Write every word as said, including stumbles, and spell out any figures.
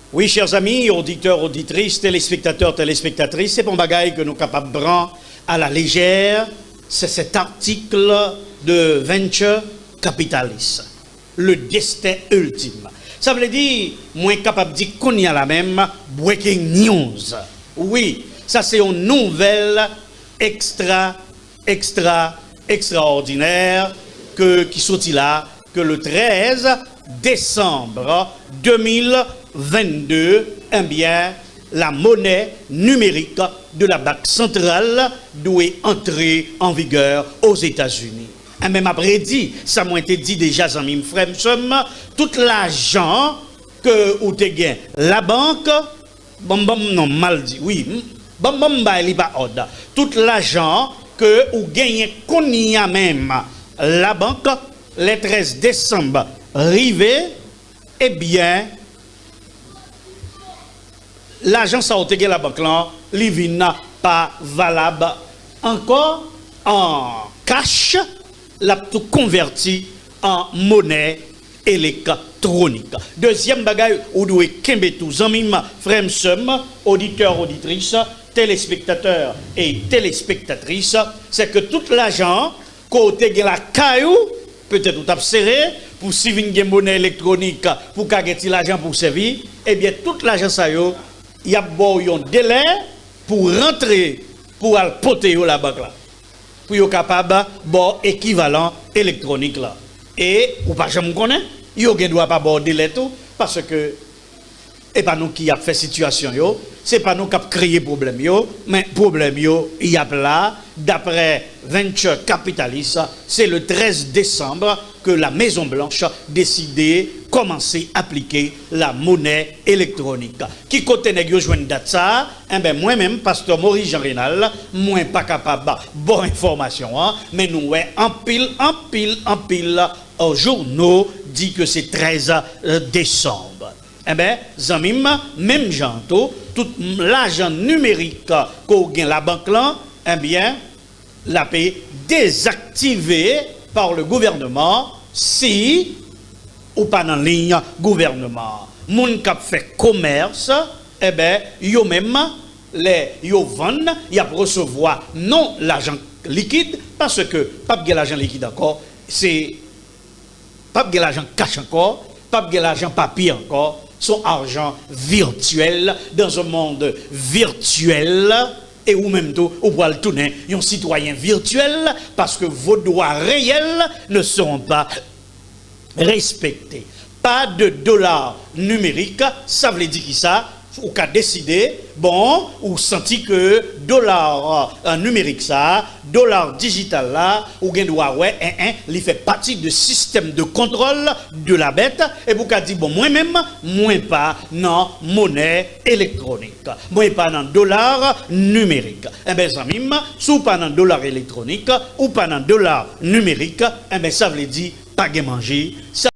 Wi, chè zanmi, oditè, oditris, telespektatè, telespektatris, se pa yon bagay ke nou kapab pran à la légère, c'est cet article de Venture Capitalist, le destin ultime. Sa vle di, mwen kapab di kounye a la menm, breaking news. Wi, sa se yon nouvèl ekstra, ekstra, ekstraòdinè ke, ki soti la, ke le treize décembre deux mille vingt-deux, ebyen, la monnaie numérique de la Banque centrale dwe antre an vigè Ozetazini. Enben, m ap redi sa mwen te di deja, zanmi m, frè m, sè m, tout lajan ke ou te gen labank, ban m, ban m non, m mal di, wi, m, ban m, ban m bay li pa òd. Tout lajan ke ou genyen kounye a menm labank, lè trèz desanm rive, ebyen, lajan sa ou te gen labank lan, li vin pa valab ankò an kach, l ap tou konvèti an monè elektwonik. Dezyèm bagay, ou dwe kenbe tou, zanmi m, frè m, sè m, oditè, oditris, telespektatè e telespektatris, se ke tout lajan ke w te gen lakay ou, petèt ou t ap sere, pou si vin gen monè elektwonik, pou w ka gen ti lajan pou w sèvi, ebyen, tout lajan sa yo, y ap ba w yon delè pou w rantre, pou w al pote yo labank la, pou yo kapab ba w ekivalan elektwonik la. E ou pa janm konnen, yo gen dwa pa ba w delè tou, paske e pa nou ki ap fè sitiyasyon yo, se pa nou k ap kreye pwoblèm yo, men pwoblèm yo, y ap la, daprè Venture Capitalist, se le trèz desanm ke la Mezon Blanch deside kòmanse aplike la monè elektwonik. Ki kote nèg yo jwenn dat sa a? Enben, mwen menm, pastè Maurice Jean Renald, mwen pa kapab ba w enfòmasyon an, men nou wè anpil, anpil, anpil, euh, jouno di ke se trèz, euh, desanm. Enben, zanmi m, menm jan an tou, tout m-, lajan nimerik ke w gen labank lan, enben, l ape dezaktive par le gouvernement si ou pa nan liy gouvènman an. Moun k ap fè komès, enben, yo menm, lè yo vann, y ap resevwa non lajan likid, paske p ap gen lajan likid ankò, se p ap gen lajan kach ankò, p ap gen lajan papye ankò, se yon argent virtuel dans un monde virtuel, e ou menm tou, ou pral tounen yon sitwayen virtyèl, paske vos droits réels ne seront pas respectés. Pas de dollar numérique, sa vle di ki sa? Ou ka deside, bon, ou santi ke dola, euh, nimerik sa a, dola dijital la, ou gen dwa wè, en, en, li fè pati de sistèm de kontwòl de la bèt, epi ou ka di, bon, mwen menm, mwen pa nan monè elektwonik. Mwen pa nan dola nimerik. Enben, zanmi m, si w pa nan dola elektwonik, ou pa nan dola nimerik, enben, sa vle di pa gen manje, sa